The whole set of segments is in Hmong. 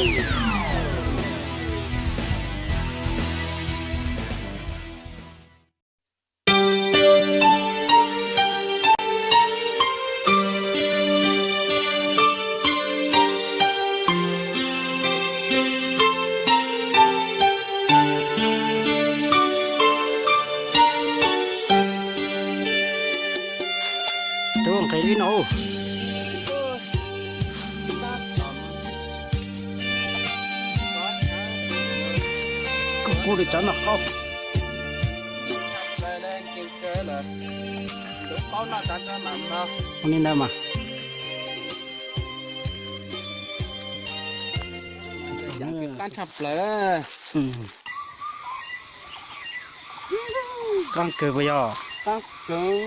Tus nqis li no. Koj kuj li cov noj qaub. Ua li ntawd mas. Qaab tshaj plaws. Qaab kawg puas yog? Qaab kawg,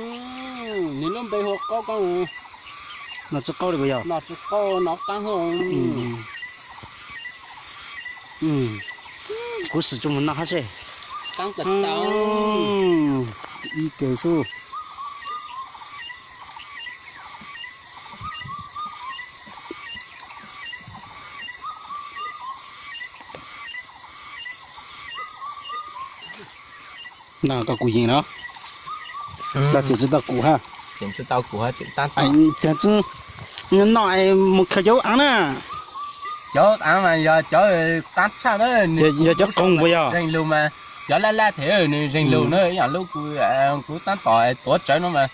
nws lub npe hu qaub qaub. Noj tsis qaub li puas yog? Noj tsis qaub, noj qaab hab. Kuv sim tsuas mus noj hab seb. Qaab tag tag. Ib kawg xwb. Noj koj kuv yees no. Los tseem tsis tau kuv hab. Tseem tsis tau kuv hab, tseem tab tom. Noj mus khaws cov aav na. Cov aav mas yog cov qaab tshaj na, yog cov qoog puas yog? Zeeg lug mas, cov laj laj them nws zeeg lug na, ib yam lub kuv, kuv tab tom tuav tsawv no mas,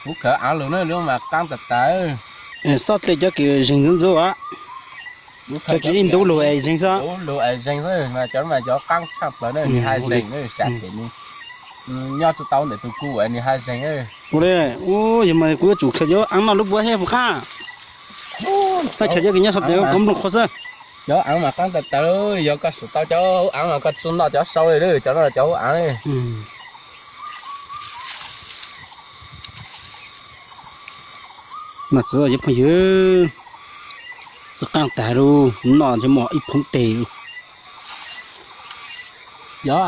kuv khaws aav lug na, lub mas qaab tag tag. Xob tej cov kws zeeg ntxuv ntxuv as. Cov kws ib ntub lug es zeeg xwb. Ntub lug es zeeg xwb mas cov mas cov qaab tshaj plaws na, nws haj zeeg na, sam ces nws nyob tsis tau ntawm tus kuv es nws haj zeeg. Ua li, yog mas kuv yuav tsum khaws cov aav noj lub puab thiab puas qab? Tau khaws cov kws nyob sau tes koob nplooj qhuav xwb. Cov aav mas qaab tag tag, yog koj sim tau cov hauv aav mas koj tsis noj cov sau li, cov no cov hauv aav li. Mas txiv cov phooj ywg, txiv qaab tag lug, noj ntshe muaj ib phoob teg. Cov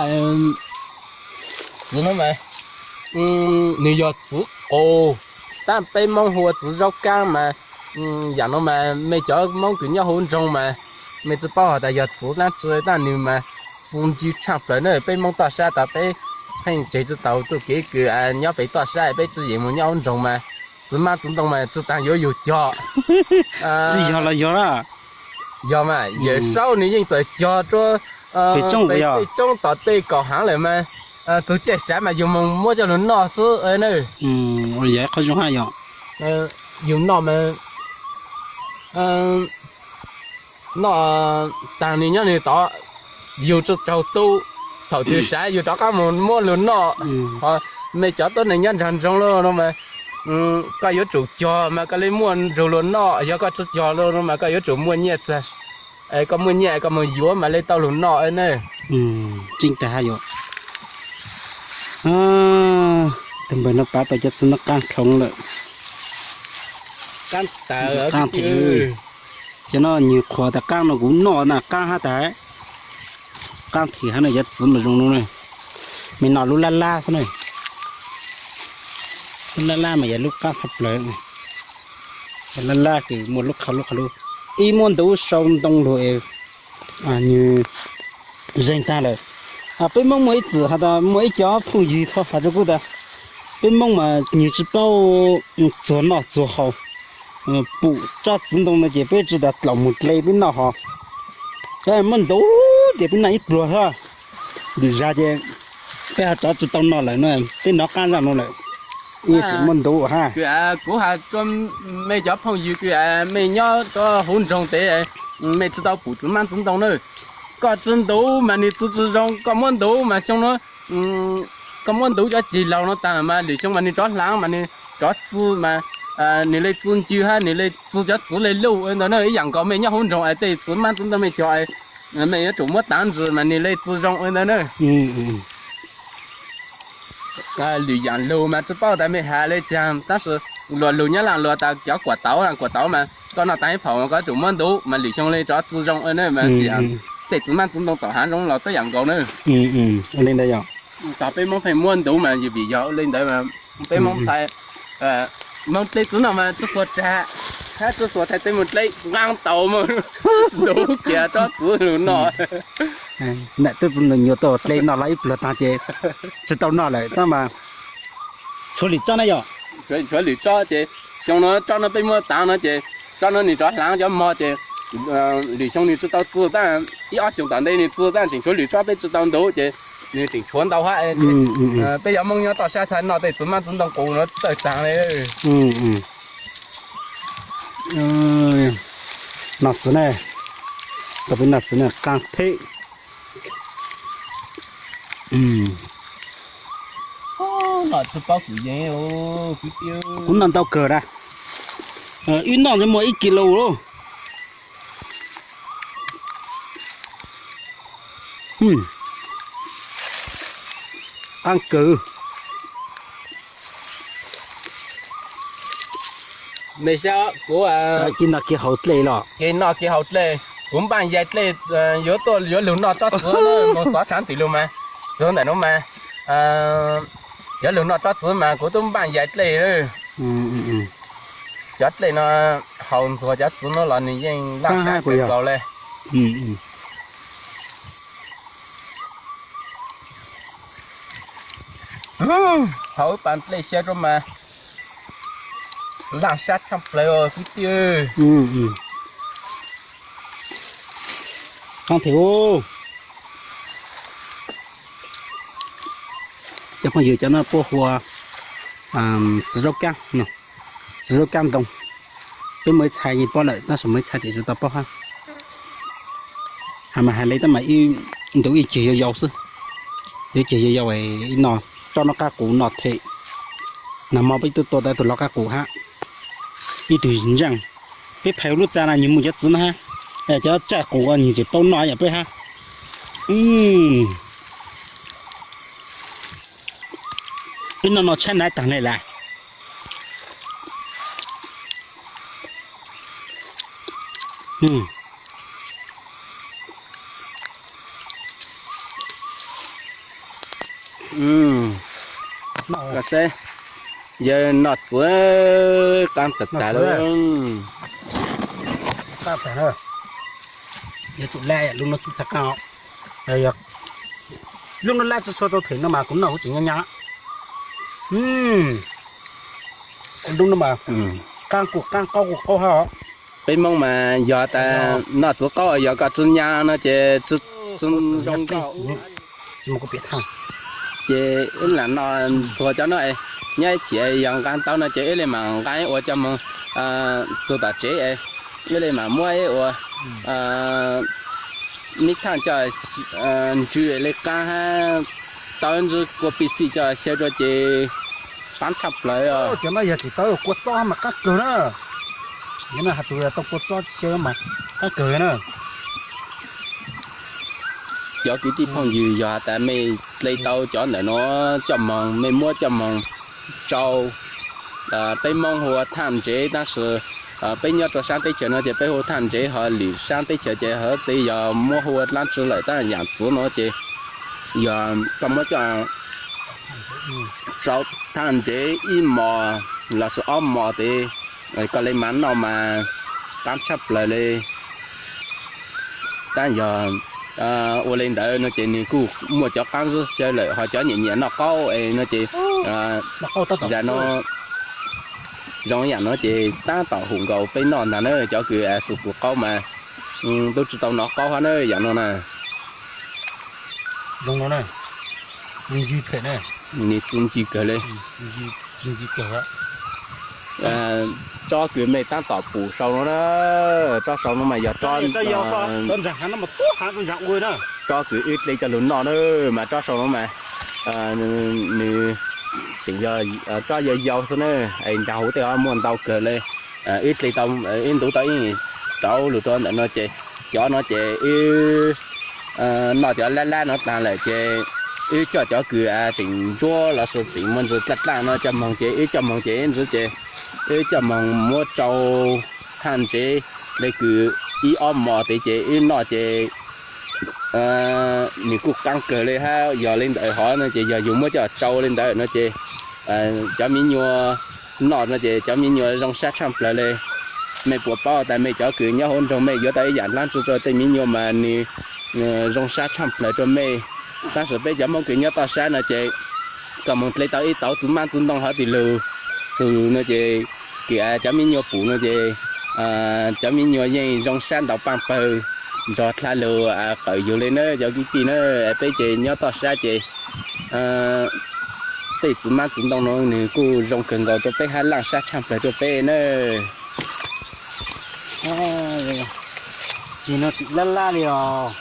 txiv no mas nws yog txiv qus, tab peb Moob hu ua txiv zaub kaab mas, yam no mas mej cov Moob kws nyob huv nroog mas mej tsis paub has tas yog txiv dlaab tsi, tab nws mas txi ncw tshaj plaws na. Peb Moob toj sab tas peb pheej tseg tsis taus txuj kev kws nyob pem toj sab, peb tsis yeem mus nyob huv nroog mas txiv hmab txiv ntoo mas tsis taag yuav yug cog. Tsis yog los yog? Yog mas, Yawm Saub nws yeej txawm cog rua pem tsooj tom tej kaum haav lawm mas, tug caij sav mas yug moog muab coj lug noj xwb na. Yog qhov zoo hab yog yug noj mas noj taag nws nyob nws tod, yug tsis tsaug tu, thaum twg sav yug rov qaab moog muab lug noj. Ho mej cov tuab neeg nyob nraag nroog lawm no mas koj yuav tsum cog mas koj le muaj nrug luag noj, yog koj tsis cog lawm no mas koj yuav tsum muaj nyiaj txag, koj muaj nyiaj koj moog yuav mas le tau lug noj na. Tseeb tag hab yog. Tug npawg no pav tau cov txiv no qaab dlhoo lawm. Qaab tag, cov no nwg qhuas tas qaab no kuv noj na qaab hab tas. Qaab them hab na, cov txiv mas zoo no na. Mej noj lub lab lab xwb na. Lub lab lab mas yog lub qaab tshaj plaws. Lab lab kws muaj lub qhov lub qhov lub, ib muab ntuv sau ntoo lug es nwg zeeg taag lawm. Peb Moob muaj ib txwm has tas muaj ib cov phooj ywg tau has rua kuv tas peb Moob mas nwg tsis paub txuag noj txuag haus, pum tsob txiv ntoo no ces peb tsis tas dlaus moog dle peb noj hov. Muab ntuv ces peb noj ib pluag xwb, lwm zag ces peb ho rov tsis tau noj lawm no, peb nov qaab zaj no lawm. Muab ntuv hab. Kuv has rua mej cov phooj ywg kws mej nyob rua huv nroog tes, mej tsis tau pum txiv hmab txiv ntoo na. Koj tsis ntuv mas nwg txi tsis zoo, koj muab ntuv mas xyoo nuav koj muab ntuv cov ceg laug no taag mas lwm xyoo mas nwg rov hlaav mas nwg rov txi mas nwg le txi ncw hab nwg le txi cov txiv le luj ntawd na. Ib yaam nkaus mej nyob huv nroog es tej txiv hmab txiv ntoo mej cog, mej yuav tsum muab tav ntsws mas nwg le txi zoo ntawd na. Lwm yaam lug mas tsis paub tas mej has le caag, tab sis luas lug nyob laj luas tas cov kuam tauv, kuam tauv mas koj noj taag ib phaum mas koj yuav tsum muab ntuv mas lwm xyoo le rov txi zoo na. Tej txiv hmab txiv ntoo tom haav zoov los tej yaam nkaus na. Li ntawd yog. Tog peb Moob pheej muab ntuv mas yog vim yog li ntawd mas peb Moob ntxhais, Moob tej txiv no mas tub txhua tsag. Hab tsi xuas thaij teb mus dleb nqaa tau mas ntuv kiag tsob txwv lug noj. Nam tub txwv nus nyuas tau dleb noj los ib pluag taag ces tsi tau noj lawm tab mas tshuav lwm tsob na yog. Tshuav lwm tsob ces xyoo no tsob no peb muab taav no ces tsob no nwg rov hlaav cov mog ces lwm xyoo nwg tsi tau txwv tab ib ob xyoos tom ntej nwg txwv tab tseem tshuav lwm tsob peb tsi tau ntuv ces nwg tseem tshuav ntau hab. Peb yog Moob nyob toj sab txha noj tej txwv mab txwv ntoo qus no tsi txawj taag le. Noj txwv na, tau peb noj txwv na qaab theb. Kuv noj ntau kawg na, wb noj ntawd muaj ib kis lus lawm. Qaab kawg. Mej saib kuv, kis noj kis haus dlej los, kis noj kis haus dlej, kuv npaaj yai dlej, yuav tuaj yuav lug noj tsob txwv moog xov tshaav tim lug mas, txwv ntawm nuav mas, yuav lug noj tsob txwv mas kuv tub npaaj yai dlej. Cov dlej no haus ntxuag cov txwv nuav los nwg yeej laj sab kawg nkaus le. Haus ib pas dlej xyaw rua mas laj sab tshaj plawg kwv tij. Cov phooj ywg, cov no puab hu ua txwv zaub kaab, txwv zaub kaab ntoo. Peb muaj ib txhais yeej paub lawm tab sis muaj ib txhais tseem tsi tau paub hab. Has mas has le tab mas ib ntu ib ceg yau yau xwb, ib ceg yau yau ib no, tsob no qaab qus noj them. Nag hmo peb tub tua tau ib tug loj qaab qus hab, ib tug ntsaaj. Peb phais lub txaj na nwg muaj cov txwv no hab, cov tsaaj qus nwg tseem paub noj yam peb hab. Peb noj no tshab naiv taag le lawm. Koj saib, yawg noj txwv qaab tag tag le. Qaab tag na, yuav tsum lab lub nuav xwb txhaj qaab. Lub nuav lab tsi tshua tau them no mas kuv noj kuv tseem nyaav nyaav. Lub nuav mas qaab kuj qaab qaub kuj qaub hab. Peb Moob mas yog tas noj txwv qaub, yog koj tsi nyaav no ces tsi zoo nkauj. Ces wb lam noj ntxuag cov no, nyob ib chim yog nqaa tau no ces wb le maam nqaa ua coj moog txug tom tsev, wb le maam muab ib ua mib thaaj coj ntsw le qaab hab tau ib ntsis kua pig xij coj xyaw rua ces qaab tshaj plawg os. Cov no yog tseem tau kua txob mas qaab kawg na. Yog no has tug tau kua txob xyaw mas qaab kawg na. Cov kwv tij phooj ywg, yog has tas mej dle tau cov ntawm no coj moog, mej muab coj moog tsau, peb Moob hu ua thaaj ntsev tab sis peb nyob rua saab teb chaws no ces peb hu thaaj ntsev, ho lwm saab teb chaws ces ho twb yog muab hu ua dlaab tsi lawm tab yaam txwv no ces yog koj muab coj tsau thaaj ntsev ib mos lossis ob mos tes koj le maam noj mas qaab tshaj plawg le. Tab yog ua le ntawd no ces nwg kuj muaj cov qaab zub xyaw lawm, ho cov nyiam nyiam noj qaub es no ces zam no zoo yaam no ces taab tom hum nkaus peb noj ntag na. Cov kws xus xus qaub mas tub tsi tau noj qaub hab na, yaam no na. Nws txi ncig kawg le. Tsob kws mej taab tom pum sau no na, tsob sau no mas yog tsob kws wb dle coj lug noj na, mas tsob sau no mas nws tseem yog tsob yau yau xwb na, es nraag huv tej ho muaj ntau kawg le. Wb dle tau, wb ntuv tau ib rau lug rua ntawm no ces cov no ces wb noj cov lab lab no taag lawm ces wb coj cov kws tseem ntsuab lossis tseem muaj ntsis dlaj dlaj no coj moog ces wb coj moog ces ib ntsis ces wb coj moog muab tsau thaaj ntsev le kws ib ob mos tes ces wb noj ces nws kuj qaab kawg le hab. Yog le ntawd hov no ces yog yug muab coj tsau le ntawd no ces cov miv nyuas noj no ces cov miv nyuas zoo sab tshaaj plawg le. Mej puas paub tas mej cov kws nyob hauv nroog mej yuav tau ib yaam dlaab tsi rua tej miv nyuas mas nwg zoo sab tshaaj plawg rua mej. Tab sis peb cov Moob kws nyob toj sab no ces koj moog dle tau ib tauv txwv maab txwv ntoo hov twg lug, txug no ces kws cov miv nyuas pum no ces cov miv nyuas yeej zoo sab ntaus paaj pawg nrog dlha lug qawm yug le na cov kwv tij na. Peb ces nyob toj sab ces tej txwv maab txwv ntoo no nwg kuj zoo kawg nkaus rua peb hab laaj sab tshaaj plawg rua peb na. Ces no tseem lab lab li os.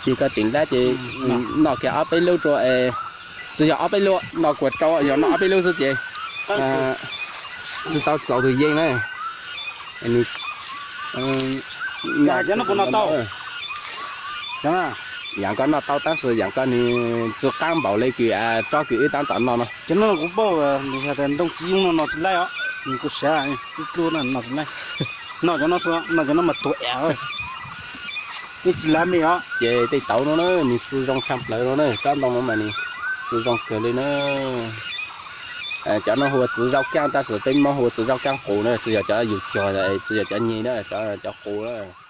Ces koj tseem lab ces noj kiag ob peb lub rua es, tsi yog ob peb lub, noj kuas rau yog noj ob peb lub xwb ces tsi tau txaus tug yeej na. Yaam koj noj tau tab sis yaam koj nwg tsi qaab npaum le kws tsob kws wb taab tom noj no. Cov no kuv paub, ntoo txiv yooj no no tsis laib os, nws kuj sav ib dlub no no tsis laib. Noj cov no, noj cov no mas tuag ev, nws tsis laib me os. Ces tej tauv no na nws tsi zoo tshaaj plawg no na, tsob ntoo no mas nws tsi zoo kawg li na. Cov no hu ua txwv zaub kaab tab sis peb Moob hu ua txwv zaub kaab qus na, tsi yog cov yug cog, tsi yog cov nyeg na, cov qus na.